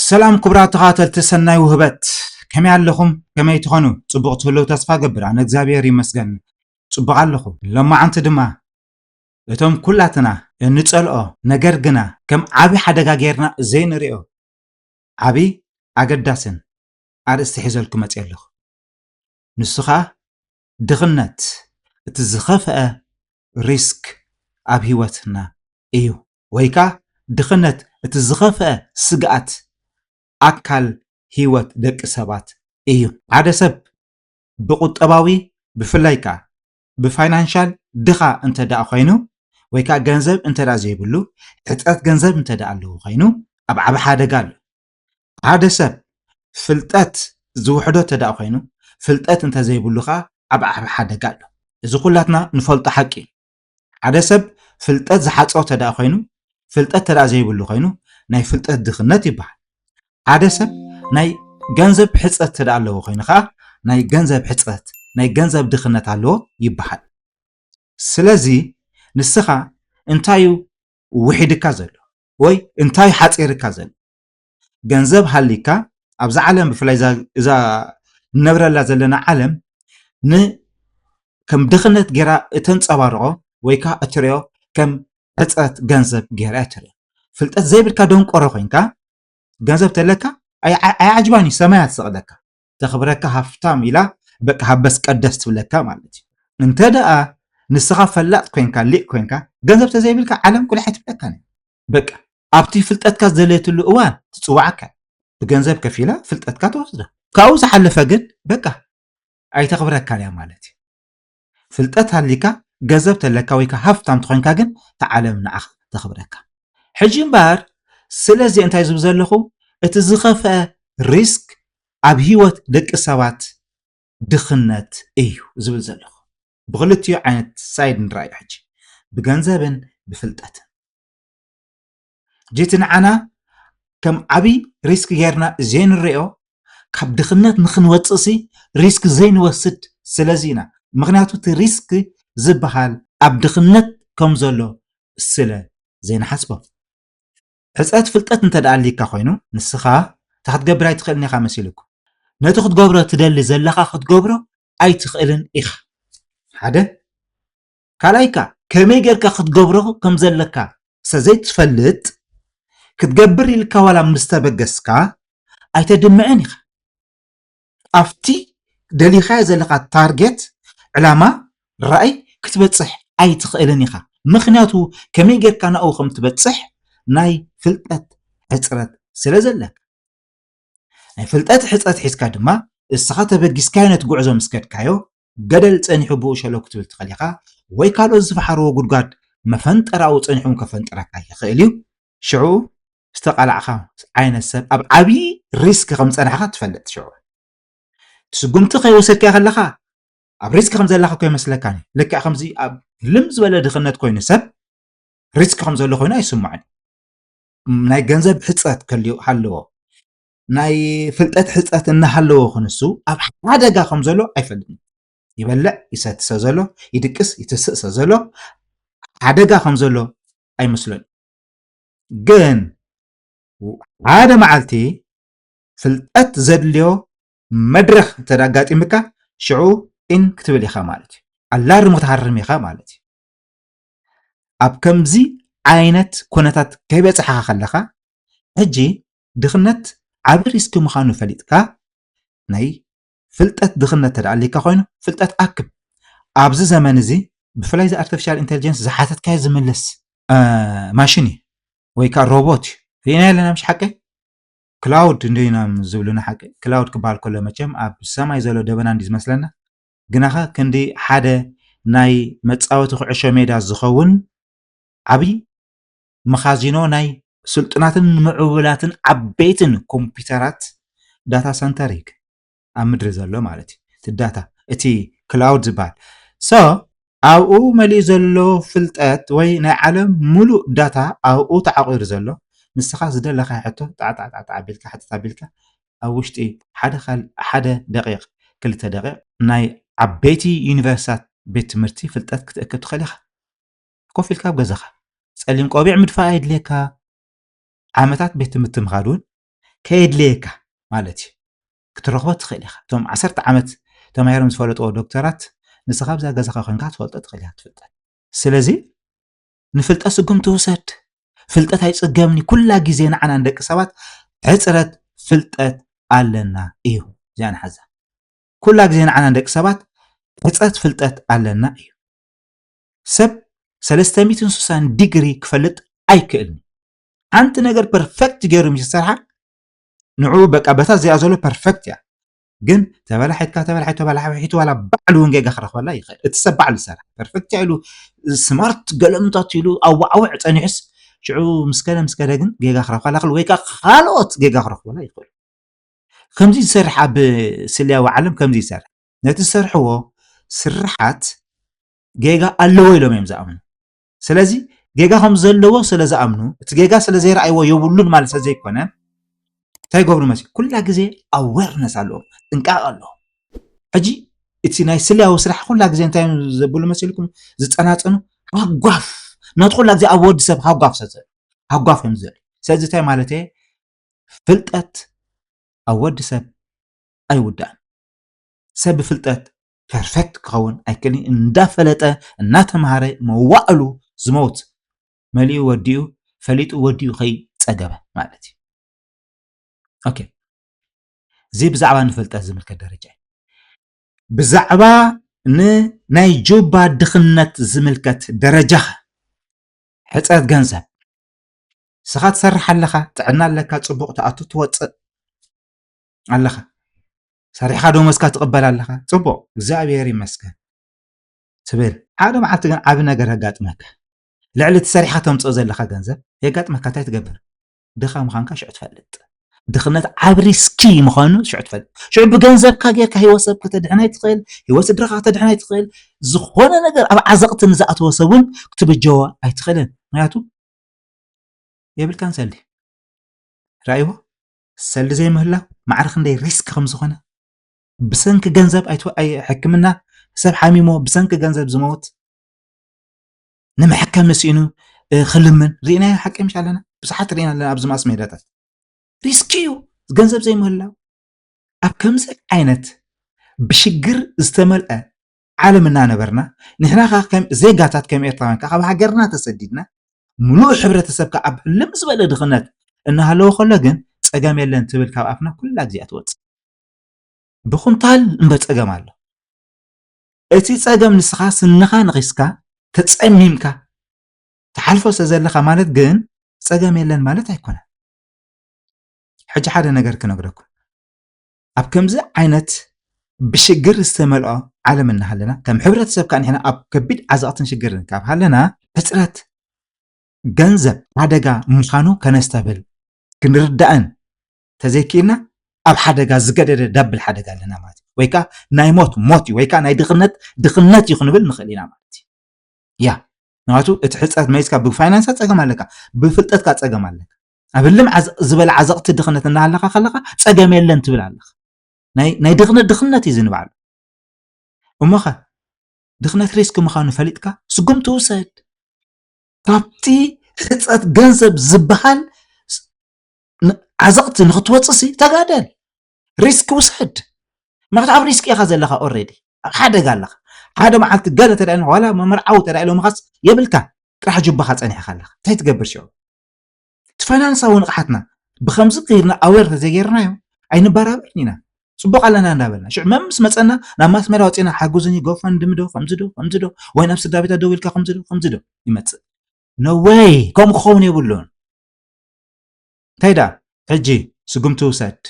ሰላም ክቡራት ተኸታተልቲ ሰናይ ውህበት፣ ከመይ ኣለኹም? ከመይ ትኾኑ? ጽቡቕ ትህልው ተስፋ ገብር። ኣነ እግዚኣብሔር ይመስገን ጽቡቕ ኣለኹ። ሎማዓንቲ ድማ እቶም ኩላትና እንጸልኦ ነገር ግና ከም ዓቢ ሓደጋ ጌርና ዘይንሪኦ ዓቢ ኣገዳስን ኣርእስቲ ሒዘልኩ መጽየ ኣለኹ። ንሱ ኸኣ ድኽነት እቲ ዝኸፍአ ሪስክ ኣብ ህይወትና እዩ፣ ወይ ከኣ ድኽነት እቲ ዝኸፍአ ስግኣት ኣካል ህይወት ደቂ ሰባት እዩ። ሓደ ሰብ ብቁጠባዊ፣ ብፍላይ ከኣ ብፋይናንሻል ድኻ እንተ ደኣ ኮይኑ፣ ወይ ከኣ ገንዘብ እንተ ደኣ ዘይብሉ፣ ሕጽረት ገንዘብ እንተ ደኣ ኣለዎ ኮይኑ፣ ኣብ ዓቢ ሓደጋ ኣሎ። ሓደ ሰብ ፍልጠት ዝውሕዶ እንተ ደኣ ኮይኑ፣ ፍልጠት እንተ ዘይብሉ ከኣ ኣብ ዓቢ ሓደጋ ኣሎ። እዚ ኩላትና ንፈልጦ ሓቂ እዩ። ሓደ ሰብ ፍልጠት ዝሓጽሮ እንተ ደኣ ኮይኑ፣ ፍልጠት እንተ ደኣ ዘይብሉ ኮይኑ፣ ናይ ፍልጠት ድኽነት ይበሃል። ሓደ ሰብ ናይ ገንዘብ ሕጽረት እንተ ደኣ ኣለዎ ኮይኑ ከኣ፣ ናይ ገንዘብ ሕጽረት፣ ናይ ገንዘብ ድኽነት ኣለዎ ይበሃል። ስለዚ ንስኻ እንታይ እዩ ውሒድካ ዘሎ? ወይ እንታይ ሓጺርካ ዘሎ? ገንዘብ ሃሊካ ኣብዛ ዓለም፣ ብፍላይ እዛ፣ እዛ ንነብረላ ዘለና ዓለም፣ ን-፣ ከም ድኽነት ጌራ እተንጸባርቖ ወይ ከኣ እትሪኦ ከም ሕጽረት ገንዘብ ጌራ እያ እትሪኦ። ፍልጠት ዘይብልካ ደንቆሮ ኮይንካ፣ ገንዘብ ተለካ ኣይ-፣ ኣይ-፣ ኣይዓጅባን እዩ፣ ሰማይ እያ ትሰቕለካ። ተኽብረካ ሃፍታም ኢላ በቃ ሃበስ ቀደስ ትብለካ ማለት እዩ። እንተ ደኣ ንስኻ ፈላጥ ኮይንካ፣ ሊቅ ኮይንካ፣ ገንዘብ ተዘይብልካ ዓለም ቁልሕ ኣይትብለካን እያ። በቃ ኣብቲ ፍልጠትካ ዝደለየትሉ እዋን ትጽውዓካ እያ። ብገንዘብ ከፊላ ፍልጠትካ ትወስዶ። ካብኡ ዝሓለፈ ግን በቃ ኣይተኽብረካን እያ ማለት እዩ። ፍልጠት ሃሊካ፣ ገንዘብ ተለካ ወይ ከኣ ሃፍታም ተኾይንካ ግን እታ ዓለም ንዓኻ ተኽብረካ። ሕጂ እምበኣር ስለዚ እንታይ ዝብል ዘለኹ፣ እቲ ዝኸፍአ ሪስክ ኣብ ህይወት ደቂ ሰባት ድኽነት እዩ ዝብል ዘለኹ። ብኽልቲኡ ዓይነት ሳይድ ንረኣዮ ሕጂ፣ ብገንዘብን ብፍልጠትን። ጅቲ ንዓና ከም ዓቢ ሪስክ ጌርና ዘይንሪኦ፣ ካብ ድኽነት ንኽንወጽእሲ ሪስክ ዘይንወስድ ስለዚ ኢና። ምኽንያቱ እቲ ሪስክ ዝበሃል ኣብ ድኽነት ከም ዘሎ ስለ ዘይንሓስቦ። ሕጽረት ፍልጠት እንተ ደኣ ኣልይካ ኮይኑ፣ ንስኻ እታ ክትገብር ኣይትኽእልን ኢኻ መሲሉካ። ነቲ ክትገብሮ ትደሊ ዘለኻ ክትገብሮ ኣይትኽእልን ኢኻ። ሓደ። ካልኣይ ከኣ፣ ከመይ ጌርካ ክትገብሮ ከም ዘለካ ስለ ዘይትፈልጥ፣ ክትገብር ኢልካ ዋላ ምስ ተበገስካ፣ ኣይተድምዕን ኢኻ። ኣብቲ ደሊኻዮ ዘለኻ ታርጌት፣ ዕላማ፣ ራእይ ክትበጽሕ ኣይትኽእልን ኢኻ። ምኽንያቱ፣ ከመይ ጌርካ ናብኡ ከም ትበጽሕ ናይ ፍልጠት ሕጽረት ስለ ዘለካ። ናይ ፍልጠት ሕጽረት ሒዝካ ድማ፣ እስኻ ተበጊስካዮ ነቲ ጉዕዞ ምስ ከድካዮ፣ ገደል ጸኒሑ ብኡ ሸለል ክትብል ትኽእል ኢኻ፣ ወይ ካልኦት ዝፈሓርዎ ጉድጓድ መፈንጠራኡ ጸኒሑ እውን ከፈንጥረካ ይኽእል እዩ። ሽዑ ዝተቓላዕኻ ዓይነት ሰብ ኣብ ዓብዪ ሪስክ ከም ዝጸናሕካ ትፈልጥ። ሽዑ እቲ ስጉምቲ ከይወሰድካዮ ከለኻ ኣብ ሪስክ ከም ዘለኻ እኮ ይመስለካን እዩ። ልክዕ ከምዚ ኣብ ልም ዝበለ ድኽነት ኮይኑ ሰብ ሪስክ ከም ዘሎ ኮይኑ ኣይስምዖን። ናይ ገንዘብ ሕጽረት ከልዩ ሃለዎ፣ ናይ ፍልጠት ሕጽረት እናሃለዎ ክንሱ ኣብ ሓደጋ ከም ዘሎ ኣይፈልጥን። ይበልዕ ይሰቲ ስለ ዘሎ፣ ይድቅስ ይትስእ ስለ ዘሎ ሓደጋ ከም ዘሎ ኣይመስሎን። ግን ሓደ መዓልቲ ፍልጠት ዘድልዮ መድረኽ እንተ ኣጋጢምካ፣ ሽዑ ኢን ክትብል ኢኻ ማለት እዩ። ኣላርም ክትሃርም ኢኻ ማለት እዩ። ኣብ ከምዚ ዓይነት ኩነታት ከይበጽሓኻ ከለኻ፣ ሕጂ ድኽነት ዓቢ ሪስክ ምዃኑ ፈሊጥካ፣ ናይ ፍልጠት ድኽነት እንተ ደኣ ኣልካ ኮይኑ፣ ፍልጠት ኣክብ። ኣብዚ ዘመን እዚ፣ ብፍላይ እዚ ኣርቲፊሻል ኢንተሊጀንስ ዝሓተትካዮ ዝምልስ፣ እ፣ ማሽን እዩ፣ ወይ ከኣ ሮቦት እዩ። ርኢና ኣለና፣ ምሽ ሓቀይ? ክላውድ እንዲና ዝብሉና ሓቂ። ክላውድ ክበሃል ከሎ መቸም ኣብ ሰማይ ዘሎ ደበና እንዲ ዝመስለና። ግናኸ ክንዲ ሓደ ናይ መጻወቲ ኩዕሾ ሜዳ ዝኸውን ዓቢ መኻዚኖ ናይ ስልጡናትን ምዕቡላትን ዓበይትን ኮምፒውተራት ዳታ ሰንተር እዩ ኣብ ምድሪ ዘሎ ማለት እዩ። እቲ ዳታ፣ እቲ ክላውድ ዝበሃል። ሶ ኣብኡ መሊኡ ዘሎ ፍልጠት ወይ ናይ ዓለም ሙሉእ ዳታ ኣብኡ ተዓቑሩ ዘሎ፣ ንስኻ ዝደለኻዮ ሕቶ ጣዕጣዕጣዕ ኣቢልካ ሕተት ኣቢልካ ኣብ ውሽጢ ሓደ ካል-፣ ሓደ ደቂቕ፣ ክልተ ደቂቕ ናይ ዓበይቲ ዩኒቨርሲታት ቤት ትምህርቲ ፍልጠት ክትእክብ ትኽእል ኢኻ። ኮፍ ኢልካ ኣብ ገዛኻ። ጸሊም ቆቢዕ ምድፋእ ኣየድልየካ። ዓመታት ቤት ትምህርቲ ምኻድ እውን ከየድልየካ ማለት እዩ። ክትረኽቦ ትኽእል ኢኻ። እቶም ዓሰርተ ዓመት ተማሂሮም ዝፈለጥዎ ዶክተራት ንስኻ ኣብዛ ገዛኻ ኮይንካ ክትፈልጦ ትኽእል ኢኻ። ትፍልጠት ስለዚ ንፍልጠት ስጉምቲ ውሰድ። ፍልጠት ኣይጽገምኒ። ኩላ ግዜ ንዓና ንደቂ ሰባት ሕጽረት ፍልጠት ኣለና እዩ። እዚኣ ንሓዛ። ኩላ ግዜ ንዓና ንደቂ ሰባት ሕጽረት ፍልጠት ኣለና እዩ። ሰብ ሰለስተ ሚእትን ስሳን ዲግሪ ክፈልጥ ኣይክእልን። ሓንቲ ነገር ፐርፌክት ገይሩ ምስ ዝሰርሓ ንዑ በቃ በታ እዚኣ ዘሎ ፐርፌክት እያ። ግን ተበላሒትካ ተበላሒ ተበላሒቱ ዋላ ባዕሉ እውን ጌጋ ክረኽበላ ይኽእል። እቲ ሰብ ባዕሉ ዝሰርሕ ፐርፌክት እያ ኢሉ ስማርት ገለምታት ኢሉ ኣዋዕውዕ ጸኒሑስ ሽዑ ምስ ከደ ምስ ከደ ግን ጌጋ ክረኽበላ ይኽእል ወይ ከዓ ካልኦት ጌጋ ክረኽበላ ይኽእል። ከምዚ ዝሰርሕ ኣብ ስልያዊ ዓለም ከምዚ ይሰርሕ። ነቲ ዝሰርሕዎ ስርሓት ጌጋ ኣለዎ ኢሎም እዮም ዝኣምኑ። ስለዚ ጌጋ ከም ዘለዎ ስለ ዝኣምኑ እቲ ጌጋ ስለ ዘይረኣይዎ የብሉን ማለት ስለ ዘይኮነ እንታይ ይገብሩ መሲ ኩላ ግዜ ኣዌርነስ ኣለዎም፣ ጥንቃቕ ኣለዎም። ሕጂ እቲ ናይ ስልያዊ ስራሕ ኩላ ግዜ እንታይ እዮም ዘብሉ መሲልኩም ዝጸናጸኑ ሃጓፍ ናት ኩላ ግዜ ኣብ ወዲ ሰብ ሃጓፍ ሰዘ ሃጓፍ እዮም ዘሉ። ስለዚ እንታይ ማለት ፍልጠት ኣብ ወዲ ሰብ ኣይውዳእን። ሰብ ብፍልጠት ፐርፌክት ክኸውን ኣይክእልን። እንዳፈለጠ እናተምሃረ መዋእሉ ዝመውት መሊኡ ወዲኡ ፈሊጡ ወዲኡ ከይጸገበ ማለት እዩ። ኦኬ፣ እዚ ብዛዕባ ንፍልጠት ዝምልከት ደረጃ እዩ። ብዛዕባ ንናይ ጁባ ድኽነት ዝምልከት ደረጃ ሕፅረት ገንዘብ ንስኻ ትሰርሕ ኣለኻ፣ ጥዕና ኣለካ፣ ፅቡቕ ትኣቱ ትወፅእ ኣለኻ፣ ሰሪሕኻ ደሞዝካ ትቕበል ኣለኻ፣ ፅቡቕ እግዚኣብሔር ይመስገን ትብል። ሓደ መዓልቲ ግን ዓቢ ነገር የጋጥመካ። ልዕሊ እቲ ሰሪሕኻ ተምፅኦ ዘለኻ ገንዘብ የጋጥመካ። እንታይ ትገብር? ድኻ ምዃንካ ሽዑ ትፈልጥ። ድኽነት ዓብ ሪስኪ ምዃኑ ሽዑ ትፈልጥ። ሽዑ ብገንዘብካ ጌርካ ህይወት ሰብ ከተድሕን ኣይትኽእል፣ ህይወት ስድራኻ ከተድሕን ኣይትኽእል። ዝኾነ ነገር ኣብ ዓዘቕቲ ንዝኣተወ ሰብ እውን ክትብጀዎ ኣይትኽእልን። ምክንያቱ የብልካን ሰልዲ። ራእይዎ ሰልዲ ዘይምህላው ማዕረ ክንደይ ሪስክ ከም ዝኾነ ብሰንኪ ገንዘብ ኣይትወ- ኣይ- ሕክምና ሰብ ሓሚሞ ብሰንኪ ገንዘብ ዝመውት ንመሐከሚ ስኢኑ እ፣ ክልምን ርኢናዮ ሓቂ ምሽ ኣለና ብዙሓት ርኢና ኣለና ኣብዚ ማስ ሜዳታት ሪስኪ እዩ ገንዘብ ዘይምህላው ኣብ ከምዚ ዓይነት ብሽግር ዝተመልአ ዓለም እናነበርና ንሕና ከ ከም ዜጋታት ከም ኤርትራውያን ከ ካብ ሃገርና ተሰዲድና ምሉእ ሕብረተሰብ ከ ኣብ ህልም ዝበለ ድኽነት እናሃለወ ከሎ ግን ጸገም የለን ትብል ካብ ኣፍና ኩላ ግዜ ትወጽእ ብኹንታል እምበር ጸገም ኣሎ እቲ ጸገም ንስኻ ስንኻ ነኺስካ ተጸሚምካ ትሓልፎ ስለ ዘለኻ ማለት ግን ጸገም የለን ማለት ኣይኮነን ሕጂ ሓደ ነገር ክነግረኩም ኣብ ከምዚ ዓይነት ብሽግር ዝተመልኦ ዓለም እናሃለና ከም ሕብረተሰብ ከዓ ንሕና ኣብ ከቢድ ዓዘቕትን ሽግርን ካብ ሃለና ሕፅረት ገንዘብ ሓደጋ ምዃኑ ከነስተብል ክንርዳእን ተዘይክኢልና ኣብ ሓደጋ ዝገደደ ዳብል ሓደጋ ኣለና ማለት እዩ ወይ ከዓ ናይ ሞት ሞት እዩ ወይ ከዓ ናይ ድኽነት ድኽነት እዩ ክንብል ንኽእል ኢና ማለት እዩ ያ ምክንያቱ እቲ ሕፀት መይዝካ ብፋይናንሳ ፀገም ኣለካ ብፍልጠትካ ፀገም ኣለካ ኣብ ህልም ዝበለ ዓዘቕቲ ድኽነት እናሃለካ ከለካ ፀገም የለን ትብል ኣለካ ናይ ድኽነት ድኽነት እዩ ዝንባዕሉ እሞኸ ድኽነት ሪስክ ምዃኑ ፈሊጥካ ስጉምቲ ውሰድ ካብቲ ሕፀት ገንዘብ ዝበሃል ዓዘቕቲ ንክትወፅእ ሲ ተጋደል ሪስክ ውሰድ ምክንያቱ ኣብ ሪስክ ኢኻ ዘለኻ ኦሬዲ ኣብ ሓደጋ ኣለኻ ሓደ መዓልቲ ገለ ተዳ ዋላ መመርዓዊ ተዳ ኢሎምኻስ የብልካ ጥራሕ ጅባኻ ፀኒሕኻ ኣለኻ እንታይ ትገብር ሽዑ እቲ ፋይናንሳዊ ንቕሓትና ብከምዚ ከይድና ኣዌር ተዘይገይርናዮ ኣይንበራበርን ኢና ፅቡቅ ኣለና እንዳበልና ሽዑ መምስ መፀና ናብ ማስመራ ወፂና ሓጉዝኒ ጎፈንድሚ ዶ ከምዚ ዶ ከምዚ ዶ ወይ ናብ ስድራ ቤታ ደው ኢልካ ከምዚ ዶ ከምዚ ዶ ይመፅእ ነወይ ከምኡ ክኸውን የብሉን እንታይ ዳ ሕጂ ስጉምቲ ውሰድ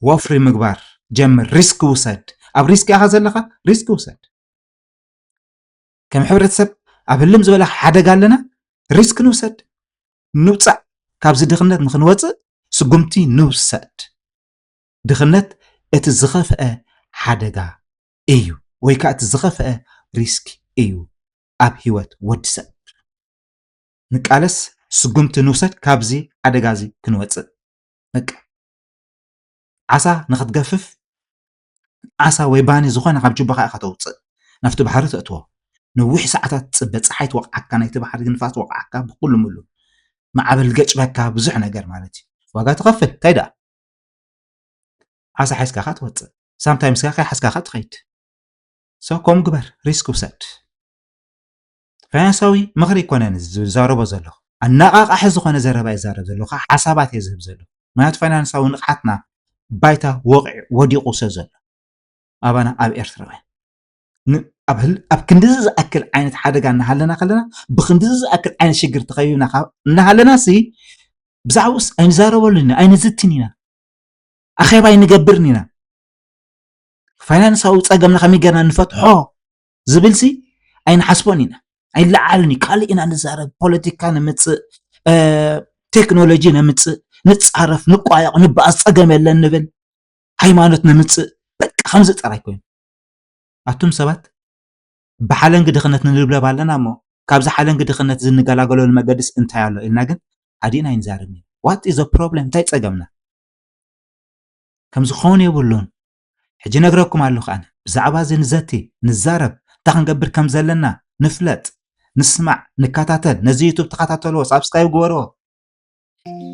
ወፍሪ ምግባር ጀምር ሪስክ ውሰድ ኣብ ሪስክ ኢኻ ዘለኻ ሪስክ ውሰድ ከም ሕብረተሰብ ኣብ ህልም ዝበለ ሓደጋ ኣለና ሪስክ ንውሰድ ንውፃእ ካብዚ ድኽነት ንክንወፅእ ስጉምቲ ንውሰድ ድኽነት እቲ ዝኸፍአ ሓደጋ እዩ ወይ ከዓ እቲ ዝኸፍአ ሪስክ እዩ ኣብ ህይወት ወዲ ሰብ ንቃለስ ስጉምቲ ንውሰድ ካብዚ ሓደጋ እዚ ክንወፅእ በቃ ዓሳ ንክትገፍፍ ዓሳ ወይ ባኒ ዝኾነ ካብ ጅባኻ ኢኻ ተውፅእ ናብቲ ባሕሪ ተእትዎ ነዊሕ ሰዓታት ትፅበ ፀሓይ ትወቕዓካ ናይቲ ባሕሪ ንፋስ ትወቕዓካ ብኩሉ ምሉ ማዕበል ገጭበካ ብዙሕ ነገር ማለት እዩ ዋጋ ትኸፍል። እንታይ ደኣ? ዓሳ ሓዝካ ኸዓ ትወፅእ። ሳምታይምስ ከይሓዝካ ኸዓ ትኸይድ። So ከምኡ ግበር፣ ሪስክ ውሰድ። ፋይናንሳዊ ምኽሪ ኣይኮነን ዝዛረቦ ዘለኹ፣ ኣነቓቓሒ ዝኾነ ዘረባ ይዛረብ ዘለኹ፣ ሓሳባት እየ ዝህብ ዘለኹ። ምክንያቱ ፋይናንሳዊ ንቕሓትና ባይታ ወቒዑ ወዲቑ ስለ ዘሎ ኣባና ኣብ ኤርትራውያን ን- ኣብ ህል- ኣብ ክንድዚ ዝኣክል ዓይነት ሓደጋ እናሃለና ከለና፣ ብክንድዚ ዝኣክል ዓይነት ሽግር ተኸቢብና ካብ- እናሃለና ሲ ብዛዕባኡስ ኣይንዛረበሉን ኢና፣ ኣይንዝትን ኢና፣ ኣኼባ ኣይንገብርን ኢና። ፋይናንሳዊ ፀገምና ከመይ ጌርና ንፈትሖ ዝብል ሲ ኣይንሓስቦን ኢና። ኣይለዓልን እዩ። ካልእ ኢና ንዛረብ። ፖለቲካ ነምፅእ፣ ቴክኖሎጂ ነምፅእ፣ ንፃረፍ፣ ንቋየቕ፣ ንበኣስ፣ ፀገም የለን ንብል። ሃይማኖት ነምፅእ። በቃ ከምዚ ጥራይ ኮይኑ ኣቱም ሰባት ብሓለንጊ ድኽነት ንልብለብ ኣለና እሞ ካብዚ ሓለንጊ ድኽነት እዚ እንገላገለሉ መገድስ እንታይ ኣሎ ኢልና ግን ሓዲእና ኣይንዛረብን ኢና። What is the problem? እንታይ ፀገምና? ከም ዝኾን የብሉን። ሕጂ ነግረኩም ኣለኹ ኣነ ብዛዕባ እዚ ንዘቲ፣ ንዛረብ፣ እንታይ ክንገብር ከም ዘለና ንፍለጥ፣ ንስማዕ፣ ንከታተል። ነዚ ዩቱብ ተኸታተልዎ፣ ሳብስክራይብ ግበርዎ።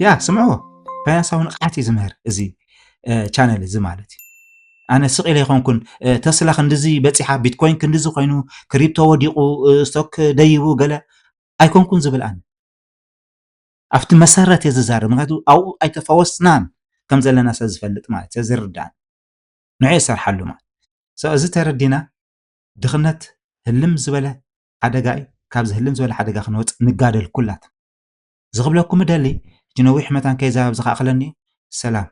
ያ ስምዕዎ፣ ፋይናንሳዊ ንቕሓት እዩ ዝምህር እዚ ቻነል እዚ ማለት እዩ። ኣነ ስቕ ኢለ ኣይኮንኩን ተስላ ክንድዚ በፂሓ፣ ቢትኮይን ክንድዚ ኮይኑ፣ ክሪፕቶ ወዲቑ፣ ስቶክ ደይቡ ገለ ኣይኮንኩን ዝብል ኣነ ኣብቲ መሰረት እየ ዝዛረብ። ምክንያቱ ኣብኡ ኣይተፈወስናን ከም ዘለና ሰብ ዝፈልጥ ማለት ሰብ ዝርዳን ንዑ ይሰርሓሉ ማለት። So እዚ ተረዲና ድኽነት ህልም ዝበለ ሓደጋ እዩ። ካብዚ ህልም ዝበለ ሓደጋ ክንወፅ ንጋደል ኩላት። ዝኽብለኩም እደሊ። ሕጂ ነዊሕ መታን ከይዛረብ ዝኸኣኽለኒ እዩ። ሰላም።